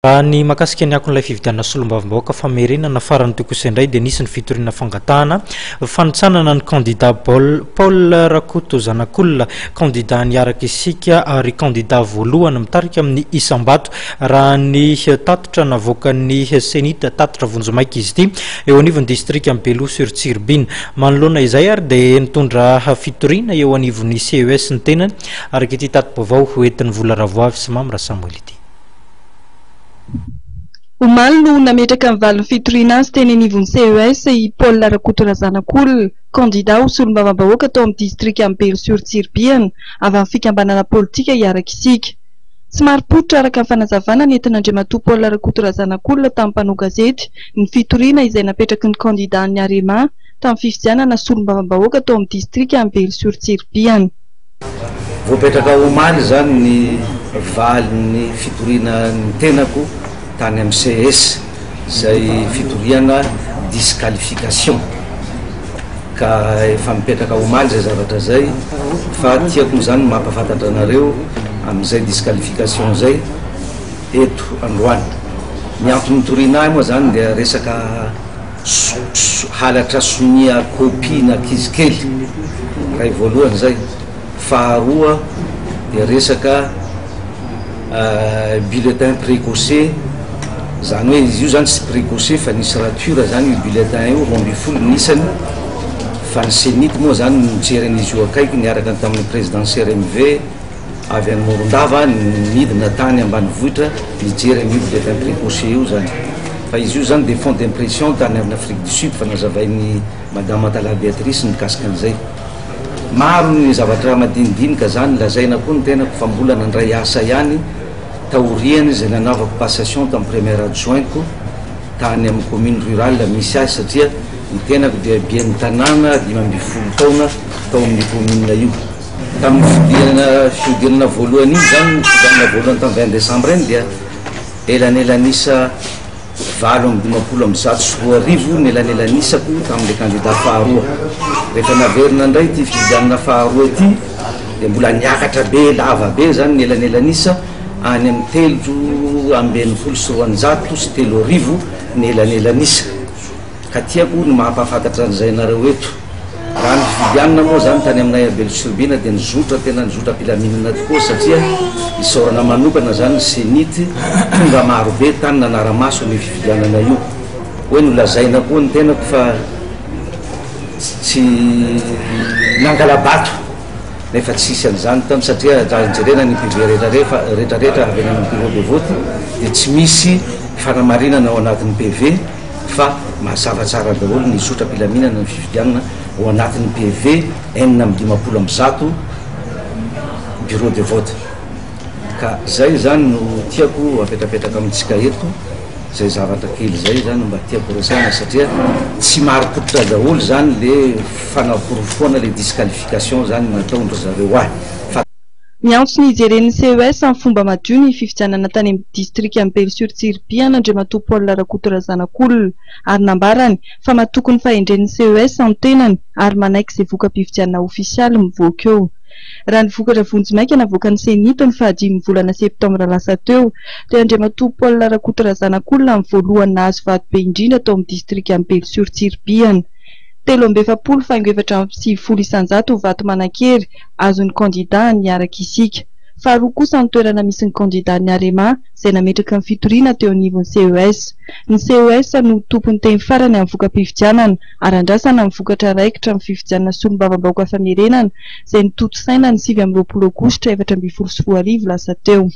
Raha ny mahakasika ny akon'ilay fifidianana solombavambahoaka famerenana farany teo kosa indray dia nisy ny fitoriana fangatahana fanitsanana ny kandida Paul Rakoto Zanakolona, kandida niaraka isika ary kandida voalohany mitarika amin'ny isam-bato raha ny tatitra navoakan'ny Cenit, tatitra vonjimaika izy ity, eo anivon'ny distrikan'i Beloha sur Tsiribihina. Manoloana izay ary dia nitondra fitoriana eo anivon'ny CES ny tenany araka ity tati-baovao hoentin'i Vola Ravoavy sy Mamy Rasamoely ity. Omaly no nametraka ny valin'ny fitoriana azy teny anivon'ny CES i Paul Rakotorazanakolona, kandida ho solombavambahoaka tao amin'ny distrikan'i Belo sur Tsiribihina, avy amin'ny fikambanana politika Hiaraka Isika. Tsy marim-pototra araka ny fanazavana nentin'Andriamatoa Paul Rakotorazanakolona tamin'ny mpanao gazety ny fitoriana izay napetraky ny kandidan'ny Arema tamin'ny fifidianana solombavambahoaka tao amin'ny distrikan'i Belo sur Tsiribihina. Voapetraka omaly izany ny valin'ny fitoriana ny tenako tany amin'ny ces, izay fitoriana disqualification. Ka efa mipetraka omaly izay zavatra izay fa tiako moa izany ny mampahafantatra anareo amin'izay disqualification izay eto androany. Ny antony nitoriana ahy moa izany dia resaka Halatra sonia copie n'ankizy kely, ray voalohany zay, faharoa dia resaka bulletin precoce, zany hoe izy io zany tsy precoce fa nisy rature zany io bulletin io, 12 ny isany, fa ny cenit moa zany nijery an'izy io akaiky niaraka tamin'ny président CRMV, Avy any Morondava nidina tany ambanivohitra nijery an'io bulletin précoce io zany. Fa izy io zany dia fond d'impression tany en Afrique du Sud fa nazavain'i Madame Atala Béatrice mikasika an'izay. Maro ny zavatra madinidinika zany lazaina koa ny tenako fa mbola nandray asa ihany taorian' izay nanaovako passation tamin'ny première adjoint-ko tany amin'ny commune rurale misy ahy satria ny tenako dia ben'ny tanàna 15 taona tao amin'io commune io. Tamin'ny fidirana fihodinana voalohany iny izany, ny fihodinana voalohany tamin'ny 20 décembre iny dia elanelan'isa 2158 ny elanelanisako tamin'ilay kandida faharoa. Rehefa naverina indray ity fifidianana faharoa ity dia mbola niakatra be lava be izany ny elanelan'isa any amin'ny 3213 ny elanelan'isa. Ka tiako ny mahampahafantatra an'izay anareo eto. Raha ny fifidianana moa izany tany aminay à Belo-Tsiribihina dia nizotra tena nizotra am-pilaminana tokoa satria isaorana manokana izany ny Cenit tonga maro be tany nanara-maso an'io fifidianana io. Hoe nolazaina koa ny tenako fa tsy nangala-bato nefa tsisy an'izany tany satria raha jerena ny PV rehetra rehetra avy any amin'ny bureau de vote dia tsy misy fanamarinana ao anatin'ny PV. fa mazava tsara daholo ny zotram-pilaminana ny fifidianana ao anatin'ny PV 156 bureau de vote ka zay zany no tiako apetrapetraka amintsika eto, zay zavatra kely zay zany mba tiako resahana satria tsy marim-pototra daholo zany le fanaporofoana le disqualification zany nataon-dry zareo ahy fa. Miantso ny hijeren'ny CES amin'ny fomba madio ny fifidianana tany amin'ny distrikan'i Belo sur Tsiribihina Andriamatoa Paul Rakotorazanakolona ary nambarany fa matoky ny fahendren'ny CES ny tenany ary manaiky izay voka-pifidianana ofisialy mivoaka eo. Raha ny vokatra vonjimaika navoakan'ny Cenit ny fahadimin'ny volana septambra lasa teo dia Andriamatoa Paul Rakotorazanakolona ny voalohany nahazo vato be indrindra tao amin'ny distrikan'i Belo sur Tsiribihina. 43 faingo 94% ho vato manan-kery azon'ny kandida an'ny Hiaraka Isika. Faharoa kosa ny toerana misy ny kandidan'ny Arema izay nametraka ny fitoriana teo anivon'ny CES. Ny CES no tompon'ny teny farany amin'ny voka-pifidianana ary andrasana ny vokatra raikitra amin'ny fifidianana solombavambahoaka famerenana izay notontosaina ny 29 aogositra 2014 lasa teo.